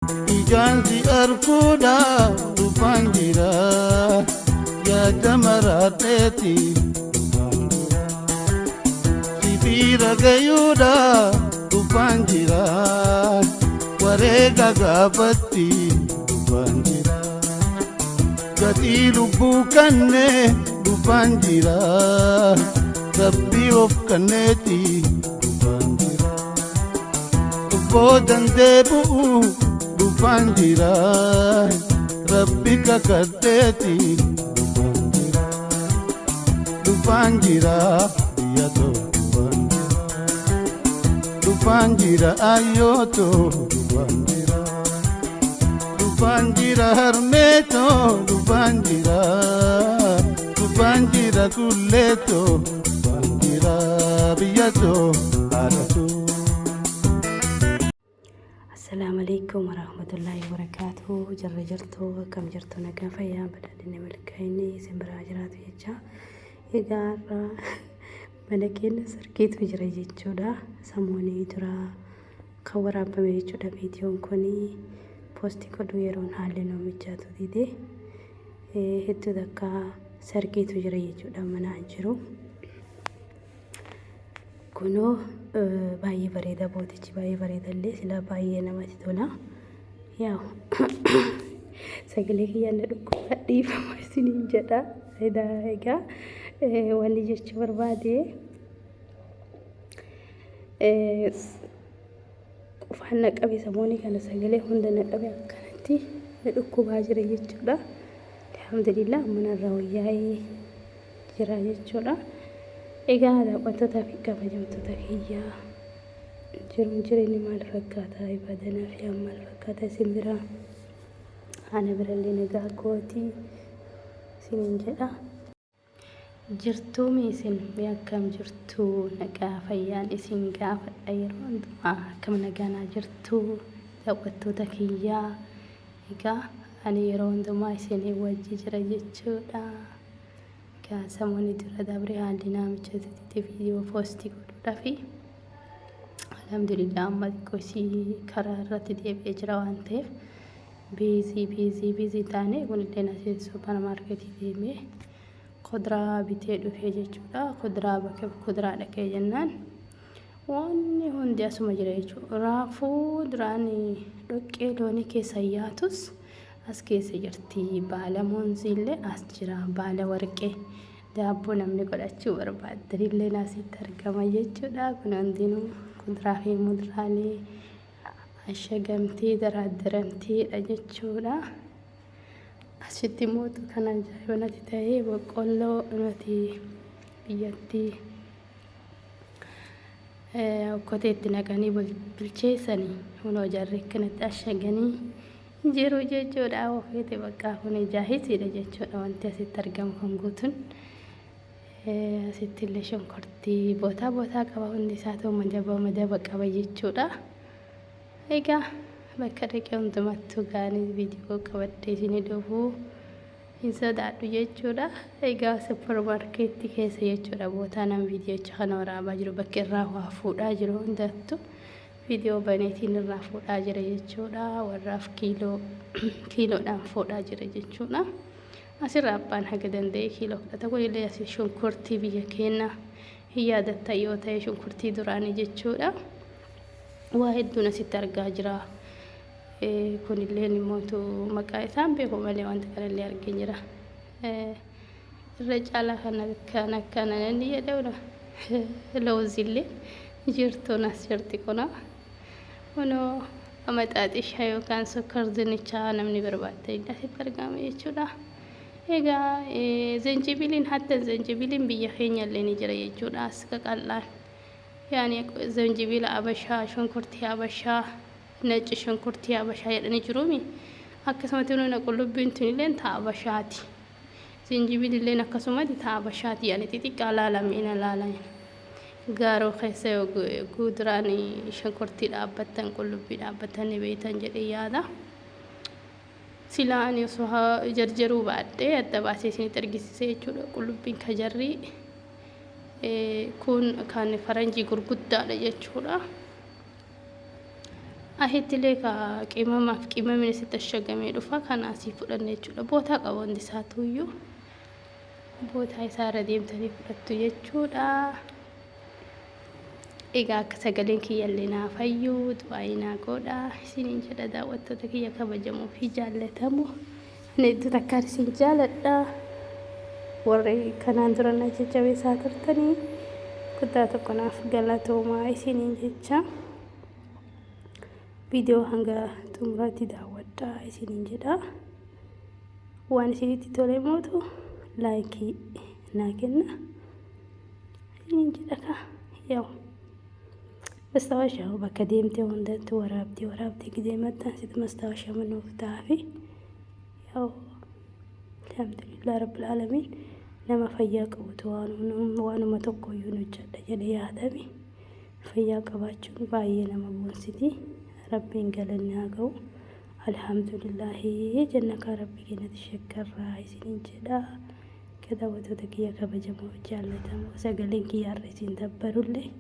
Ijaan si arguudhaaf dhufaan jira, yaada maraadheeti dhufaan jira. Si bira gayuudhaaf dhufaan jira, wareega gaafatti dhufaan jira. Gatii lubbuu kannee dhufaan jira, rabbii of kanneeti dhufaan jira. Boodan deebi'u dhufaan jira, rabbi kakadheeti dhufaan jira. Dhufaan jira biyya too dhufaan jira. Dhufaan jira ayyoo too dhufaan jira. Dhufaan jira harmee too dhufaan jira. Dhufaan jira kullee too dhufaan jira biyya too haadha too. Assalaamu alaikum warahmatullaahi wabarakaatuh. Jirra jirtu, akkam jirtu? Nagaa, fayyaa, badhaadhinni, milkaa'inni isin biraa jiraatu jecha. Egaa har'a mana keenya sargiitu jira jechuudha. Samoonii dura kan waraabame jechuudha viidiyoon kun. Poostii godhuu yeroon haalli nu mijaatu dide. Hedduu takka sargiitu jira jechuudha manaan jiru. Kunoo baay'ee bareeda, bootichi baay'ee bareeda illee, silaa baay'ee namatti tola. Yaa, sagalee kiyyaan na dhukkubaa, dhiifama isiniin jedha. Egaa wanni jechuu barbaade, qufaan na qabe samoonii kana, sagalee hunda na qabe, akkanatti na dhukkubaa jira jechuudha. Alhamdulillah, amma narraa wayyaa'ee jira jechuudha. Egaa daawwattootaa fi kabajamtoota kiyyaa, jiruun jireenyi maal fakkaata? Ibaadanaa fi maal fakkaata isin biraa? Ana birallee nagaa kootii isiniin jedha. Jirtuumi isin mee, akkam jirtu? Nagaa fayyaan isin gaafadha yeroo hundumaa. Akkam, nagaanaa jirtu daawwattoota kiyyaa? Egaa ani yeroo hundumaa isinii wajji jira jechuudha. Egaa samoonni dura dabre haalli naamicha viidiyoo poostii godhuudhaafi, alhamdulillah, amma xiqqoo isii karaa irratti deebi'ee jira waan ta'eef, busy busy busy taane. Kunillee asii suuparmaarketii deemee kuduraa bitee dhufee jechuudha. Kuduraa bakka kuduraa dhaqee jennaan wanni hundi asuma jira jechuudha. Raafuu duraan dhoqqee loonii keessa yaatus as keessa jirti. Baala muunziillee as jira. Baala warqee daabboo namni godhachuu barbaaddanillee asitti argama jechuudha. Kun hundinuu kuduraa fi muduraalee ashagamtee daraaddaramteedha jechuudha. Asitti mootu kan ajaa'iba natti ta'e, boqqolloo nuti biyyatti okkoteetti naqanii bilcheessanii kunoo jarri akkanatti ashaganii jiru jechuudha. Ofeete bakka kun jaahisiidha jechuudha wanti asitti argamu kan guutuun. Asitti illee shunkurtii bootaa bootaa qaba, hundi isaa ta'u madaba madaba qaba jechuudha. Egaa bakka dhaqee hundumattuu gaanii viidiyoo qabadhee isinii dhufuu hin sodaadhu jechuudha. Egaa suppermaarkeetii keessa jechuudha bootaa nan viidiyocha kana waraabaa jiru, bakka irraa waa fuudhaa jiru hundattuu viidiyoo baneetiin irraa fuudhaa jira jechuudha. Warraaf kiiloo kiiloodhaan fuudhaa jira jechuudha. Asirraa abbaan haga danda'e kiiloo fudhata. Kunillee asii shunkurtii biyya keenya hin yaadatta yoo ta'e, shunkurtii duraanii jechuudha. Waa hedduun asitti argaa jira. Kunillee immoo maqaa isaan beeku malee wanta kanallee argee jira. Irra caalaa kan akkaan akkana inni jedhamudha. Lawuzillee jirtuun as jirti kuna. Kunoo maxaaxishaa yookaan sukkar dinnichaa namni barbaadde asitti argama jechuudha. Egaa zanjibiliin, hatta zanjibiliin biyya keenya illee ni jira jechuudha, as qaqal'aan. Yaani zanjibila abashaa, shunkurtii abashaa, nacci shunkurtii abashaa jedhanii jiruumi. Akkasumatti nuna qullubbiin tunillee ta'a abashaati. Zinjibililleen akkasumatti ta'a abashaati, yaani xixiqqaa laalame laalame. Gaaroo keessa yoo guuturaan shunkurtii dhaabbattan, qullubbii dhaabbattan ni beektan jedhee yaada. Silaa ani osoo jarjaruu baadhee adda baasee isinitti argisiise jechuudha. Qullubbiin kajarrii kun kan faranjii gurguddaadha jechuudha. Asittillee ka qimamaaf qimamni asitti ashagamee dhufa kana asii fudhanne jechuudha. Bootaa qaba hundi isaatuyyuu. Bootaa isaa irra deemtanii fudhattu jechuudha. Egaa akka sagaleen kiyyallee naa fayyu du'aayii naa godhaa isiniin jedha daawwattoota kiyya kabajamoo fi jaallatamoo. Ani hedduu takkaan isin jaaladha. Warri kanaan dura na jajjabeessaa turtanii guddaa tokko naaf galatoomaa isiniin jecha. Viidiyoo hanga xumuraatti daawwadhaa isiniin jedha. Waan isinitti tole mootu laayikii naa kenna. Isiniin jedha kaa yaa'u. Mastaawashaa bakka deemtee hundatti waraabdee waraabdee gidee maxxansitu mastaawashaa manuuf ta'aafi yaa'u alhamdulillah rabbil aalamiin nama fayyaa qabutu waanuma tokkoyyuu hojjedha jedhee yaadame. Fayyaa qabaachuun baay'ee nama boonsiti. Rabbiin galanni haa ga'u. Alhamdulillaahi jenna kaa rabbi keenyatti shakkarraa isiniin jedha. Daawwattoota kiyya kabajamoo jaallatamoo sagaleen kiyya har'a isin dabbarullee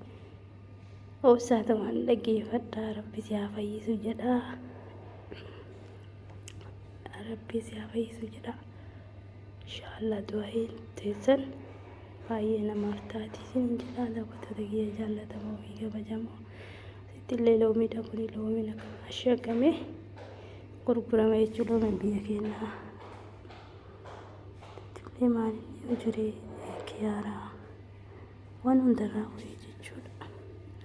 obsaatumaan dhaggeeffadhaa rabbi si haa fayyisu jedha. Rabbi si haa fayyisu jedha. Inshaallah du'aa'iin teessan baay'ee namaaf taati isiniin jedha daawwattoota kiyya jaallatamoo fi kabajamoo. Asitti illee loomiidha kuni loomiin akka ashagamee gurgurama jechuudha loomiin biyya keenyaa. Illee maal jiree kiyaaraa waan hundarraa wayii jechuudha.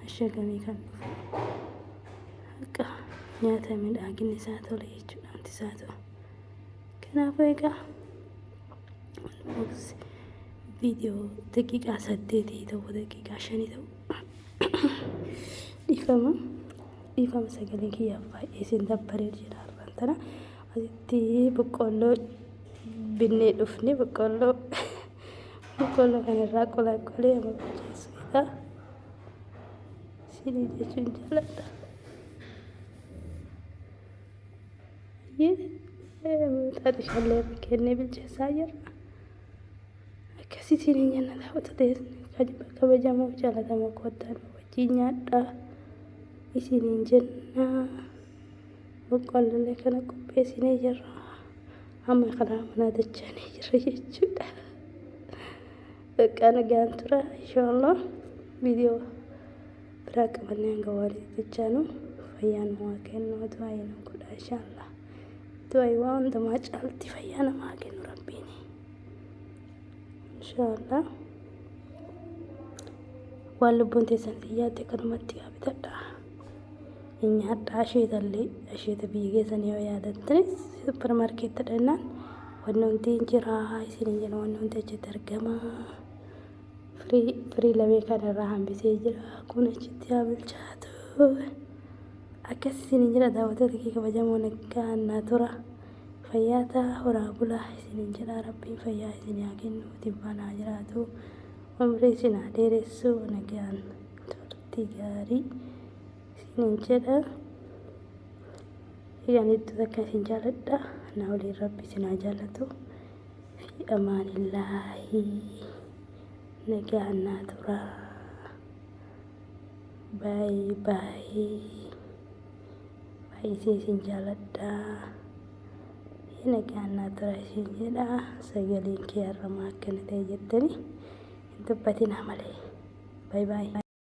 Ashagamee kan dhufu akka nyaata miidhaginni isaa tole jechuudha wanti isaa ta'u. Kanaafuu egaa viidiyoo daqiiqaa 8 ta'u daqiiqaa 5 ta'u dhiifama dhiifama sagaleen kiyyaaf baay'ee isin dabbaree jira har'aan tana asitti boqqoolloo binnee dhufne boqqoolloo boqqoolloo kanarraa qolaqqolee amma bilcheessuudha isinii jechuun jaalladha. Xaxishallee irra kennee bilcheessaa jirra. Akkasii isiniin jenna daawwattoota kabajamoo fi jaallatamoo kottaa nu wajjin nyaadhaa isiniin jenna. Boqqollollee kana qopheessinee jirra. Amma karaa manaa dachaanee jirra jechuudha. Bakka nagaan tura inshaallah viidiyoo biraa qabannee hanga walitti dachaanu fayyaa nu haa kennu du'aa nu godha inshaallah. Du'aa waan hundumaa caalti fayyaa namaa haa kennu rabbiin. Inshaallah. Waan lubbuun teessan isin yaadde kanumatti haa bitadha. Hin nyaadha asheetallee asheeta biyya keessan yoo yaadattanis suppermaarkeetti dhannaan wanni hundi hin jira isiniin jedha wanni hundi achitti argama. Firii firii lamee kana irraa hambisee jira kun achitti haa bilchaatu. Akkas isiniin jedha daawwattoota kee kabajamoo nagaa naa tura. Fayyaa ta'a horaa bulaa isiniin jedha rabbiin fayyaa isin haa kennu tibbaan haa jiraatu. Umrii isin haa dheeressu nagaan turtii gaarii isiniin jedha. Egaan hedduu takka isin jaaladha. Na waliin rabbi isin haa jaallatu. Fi amaanillaahi nagaan naa tura. Baay'ee baay'ee baay'isee isin jaaladha. Nagaan naa tura isin jedha. Sagaleen kee har'amaa akkana ta'e jettanii hin dubbatinaa malee. Baay baay.